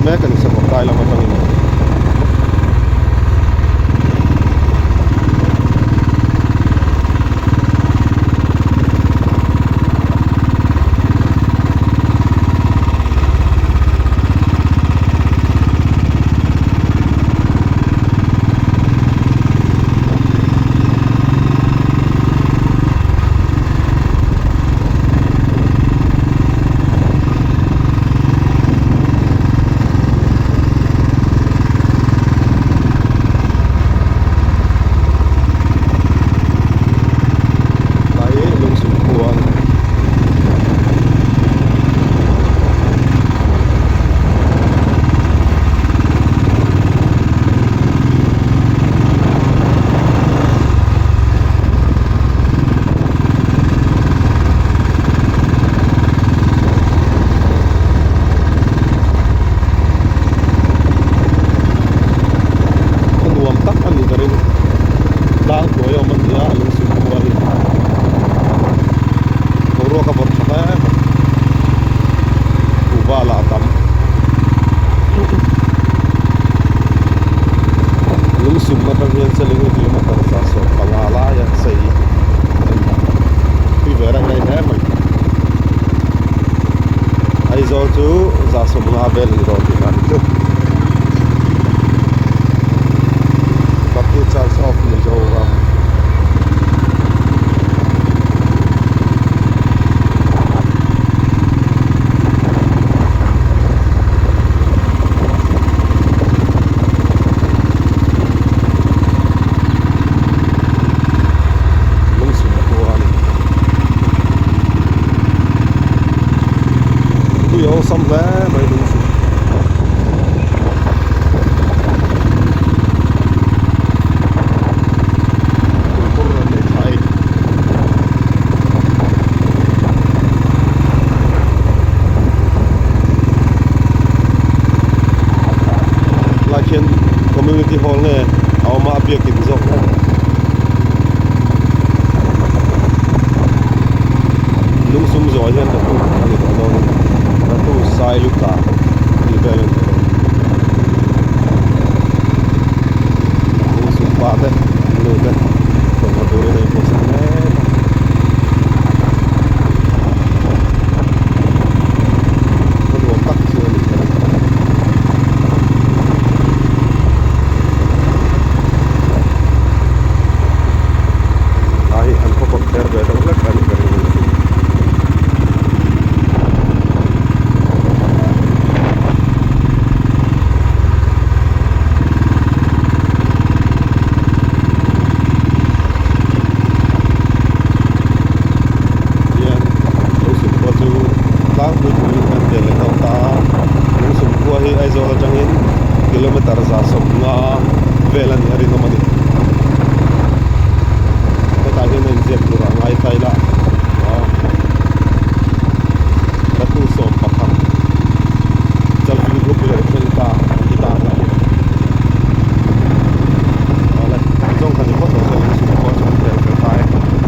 mek a ni Sakawrtai lam atangin. Tlai lungsum khua a ni. Khaw nuam tak a ni ka ring tlang hnuai a awm a ni a lungsum khua hi boruak a vawt tha hle mai kuhva lah a tam lungsum atang hian Siliguri kilometer 150 laia sei a ni a tui ve reng reng hle mai Aizawl chu 150 vel a ni dawn tih dan chu Baptist Church of Mizoram. Lungsum khua a ni. Tui a awlsam hle mai lungsum. Tuikhur an nei tha e. Lai khian community hall nge a awm a a biakin zawk nge. Lungsum zawh hian ratu a ni tawh dawn a ni ratu sai luta tih vel a ni tawh dawn. Lungsum pa te nu te thawmhnaw turin a inpawhsan mek a. Khaw nuam tak chu a ni ka ring. Lai hi an khaw kawt thler ve deuh hlek a ni ka ring a ni. Hian lungsum khua chu tlangpui turin an tel leh deuh ta a lungsum khua hi Aizawl atangin kilometer 150 vel a nih a rinawm a ni hetah hian a inziak tur a ngai ta ila.